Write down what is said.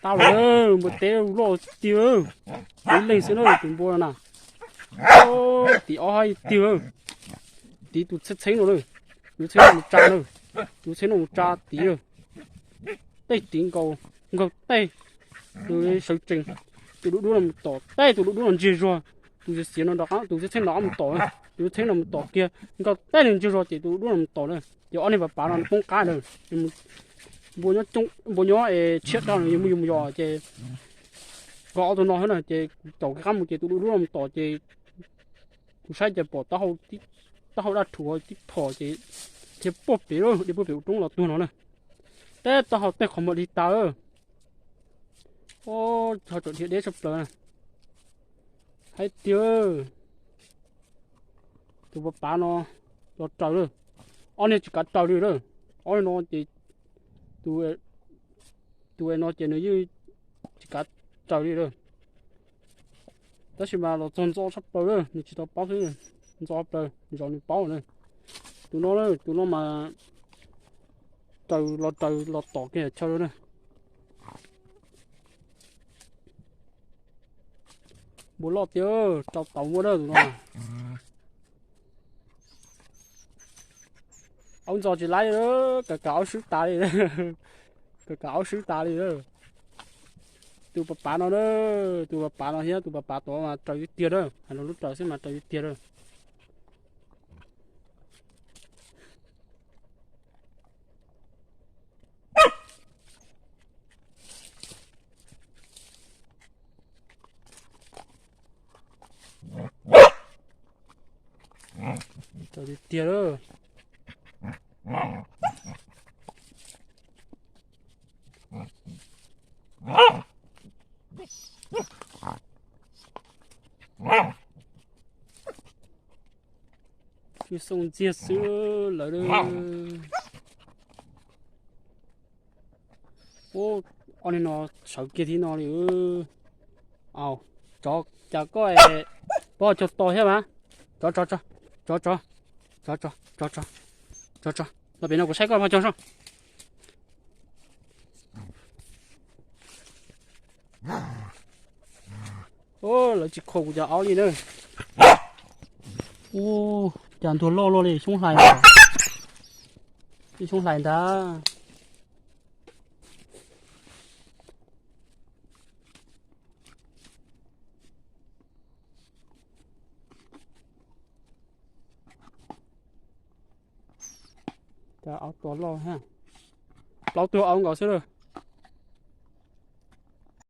Tau lawm, npua teb loj tiag. Ib leeg xwb na tus npua no na. Tim ob hab tiag. Tim tus txheeb txheeb no na. Tus txheeb no mus tsa na. Tus txheeb no mus tsa tim na. Tej tim nkaus, nkaug tej. Tus sawv tsees, tus dub dub no mus tom tej, tus dub dub no ntsiag zuag. Tus xiav xiav no rov qab, tus txheeb txheeb no mus tom, tus txheeb no mus tom kiag, nkaug tej nws ntsiag zuag ces tus dub dub no mus tom na. Ces ob niag pav pav no poob qab na. Npua nyob tshiab rau nws yus mus yus mus yos ces nkaug ob tug no xwb na ces kuv caum kiag qab mus ces tus dub dub no mus tom ces kuv saib ces pom taub hau daj rhuv tib phom ces dhia puag pem, dhia puag pem ua roob los tuag no na. Teb taub hau tej qhov muag dig tas. Ho tseem dhia deb tshaj plaws na. Hais tias tus pav pav no los raws lawm, ob niag tsis kav raws li lawm. Ob niag no ces tus, tus no ces nws yeej tsis kav raws li lawm. Tab sis mas los txog ntxo tshaj plaws lawm, nws tsis tau paub xwb, ntxo plaws zov nws paub na. Tus no, tus no mas raws los raws los tom kiag chaw na. Npua loj tiag, rau tau muaj dab tus no. Aub ntxo tsis laib, kav kav aub swb tas li, kav kav aub swb tas li. Tus pav pav no na, tus pav pav no thiab tus pav pav tod mas raws tiag tiag na, hais lus lub raws xwb mas raws tiag tiag na. Raws tiag tiag lawm. Xyov xoo ntxiag xwb lawm. Ub, ob niag no sawv kiag thiab no li. Au, tsov, cas koj pov cog to thiab mas. Tsov, tsov, tsov, tsov, tsov, tsov, tsov, tsov, tsov, tsov, los pem no kuv saib koj pov cog soj. Lawv tsis kho kuv cov aub li na. Ub, cas ntuag loj luaj li, xyoob hlais ntag. Xyoob hlais ntag. Cas aub tuag loj thiab. Plaub tug aub nkaus xwb lawm.